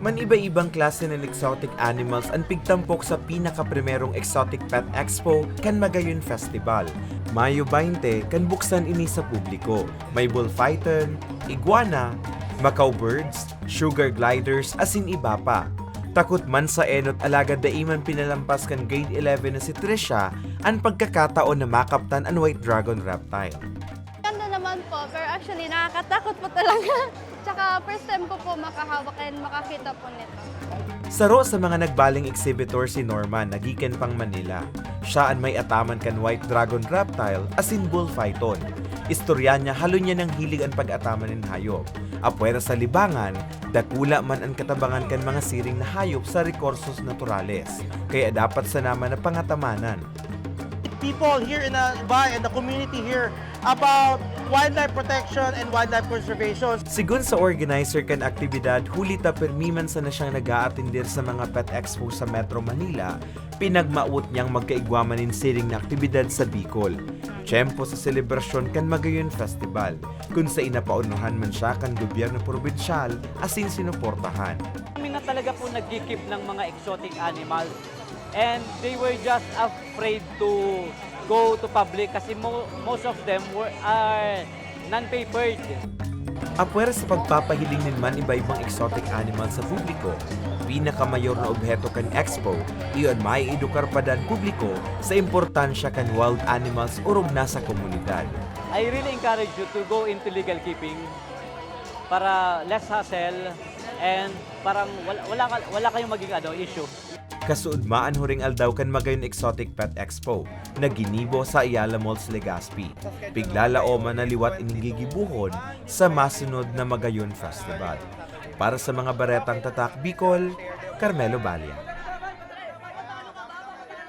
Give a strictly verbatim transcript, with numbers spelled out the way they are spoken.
An iba-ibang klase nin exotic animals an pigtampok sa pinakaprimerong Exotic Pet Expo kan Magayon Festival. Mayo twenty kan buksan ini sa publiko. May bullfighton, iguana, macaw birds, sugar gliders, asin iba pa. Takot man sa enot alagad dai man pinalampas kan grade eleven na si Trisha an pagkakataon na makaptan an white dragon reptile. Ganda naman po, pero actually nakakatakot po talaga. Tsaka first time ko po makahawak and makakita po nito. Saro sa mga nagbaling exhibitor si Norman na gikan pang Manila. Siya an may ataman kan white dragon reptile asin bullfighton. Istorya niya halo niya nang hilig an pag-ataman nin hayop. Apwera sa libangan, dakula man an katabangan kan mga siring na hayop sa rekursos naturales, kaya dapat sana man na pangatamanan. People here in Albay and the community here about wildlife protection and wildlife conservation. Sigon sa organizer kan aktibidad, huli ta pirmi man sana siyang nag-aatender sa mga pet expo sa Metro Manila, pinagmawot niyang magkaigwa man nin siring na aktibidad sa Bicol, tiyempo sa selebrasyon kan Magayon Festival, kun saen napaonohan man siya kan gobyerno probinsyal asin sinuportahan. Kami na talaga po nagki-keep ng mga exotic animals. And they were just afraid to go to public kasi mo, most of them were are non-papered. Apwera sa pagpapahiling nin man iba-ibang exotic animal sa publiko, pinakamayor na obheto kan expo, iyo an maiedukar pa nin publiko sa importansya kan wild animals orog na sa komunidad. I really encourage you to go into legal keeping para less hassle and parang wala, wala, ka- wala kayong maging ano, issue. Kasuodma an huring aldaw kan Magayon Exotic Pet Expo na ginibo sa Ayala Malls, Legazpi. Piglalaoman na liwat ining gigibohon sa masunod na Magayon Festival. Para sa mga baretang Tatak Bicol, Carmelo Balia.